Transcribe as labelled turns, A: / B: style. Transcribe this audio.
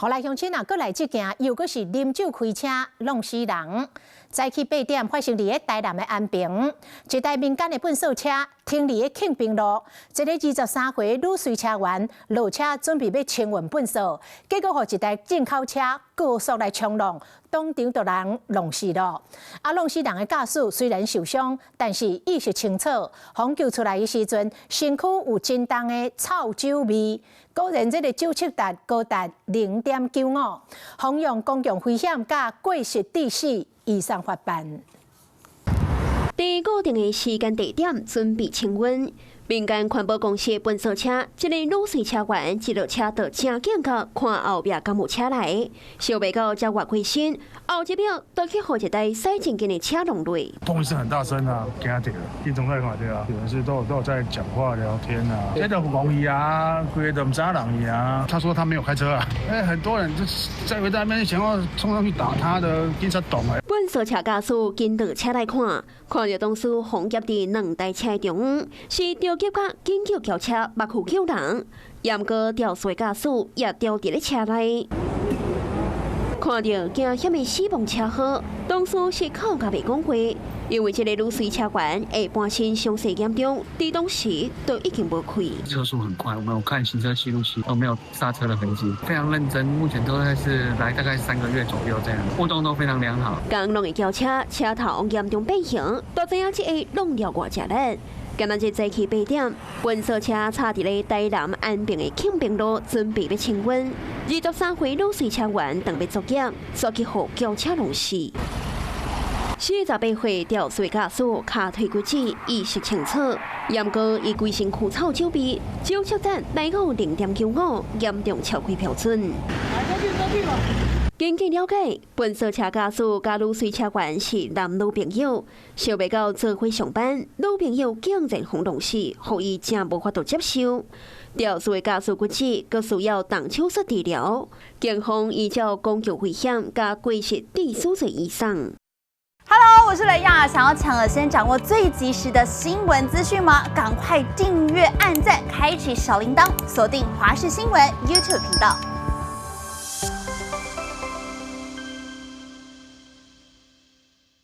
A: 予來鄉親啊，閣來這件又閣是啉酒開車弄死人。早起8點發生佇咧台南的安平，一台民間的糞掃車停佇咧慶平路，一个23歲女隨車員落車準備欲清運糞掃，結果予一台進口車高速來衝撞，當場就人弄死囉。啊，弄死人的駕駛雖然受傷，但是意識清楚。予救出來的時陣，身軀有真重的臭酒味。果然，這个酒測值高達0.95，予用公共危險佮過失致死移送法辦。
B: 佇固定的時間地點準備清運，民間環保公司的糞掃車，這个女隨車員一落車就誠緊個看後壁敢有車來，想袂到才躍過身，後一秒就去予一台駛真緊的車撞落。
C: 砰一聲很大聲啊，驚著，一種在看著啊，有人是都有在講話聊天啊，這都戇去啊，規个都毋知影人去啊。他說他沒有開車啊，欸，很多人就在圍在那邊想要衝上去打他的，警察懂欸。
B: 糞掃車駕駛緊倒車來看，看著當時予夾佇兩台車中，是著急佮緊急轎車欲去救人，毋過肇事駕駛也掉佇咧車內。看著驚險的死亡車禍，當時是哭甲袂講話，因為這个女隨車員下半身傷勢嚴重，佇當時都已經無氣。
D: 車速很快，我們有看行車記錄器都沒有剎車的痕跡，非常認真。目前都是來大概3個月左右這樣，互動都非常良好。
B: 剛撞的轎車車頭嚴重變形，都知影這个弄了偌濟力。今仔日早起8點，糞掃車插佇咧台南安平的慶平路，準備欲清運。23歲女隨車員當欲作業，煞去予轎車撞死。48歲肇事駕駛跤腿骨折，意識清楚，毋過伊規身軀臭酒味，酒測值來到0.95，嚴重超過標準。根據了解，糞掃車駕駛佮女隨車員是男女朋友，想袂到做伙上班，女朋友竟然予弄死，予伊誠無法度接受。肇事的駕駛骨折，閣需要動手術治療。警方依照公共危險佮過失致死罪移送。
E: Hello，我是雷亞，想要搶先掌握最及時的新聞資訊嗎？趕快訂閱、按讚、開啟小鈴鐺，鎖定華視新聞 YouTube 頻道。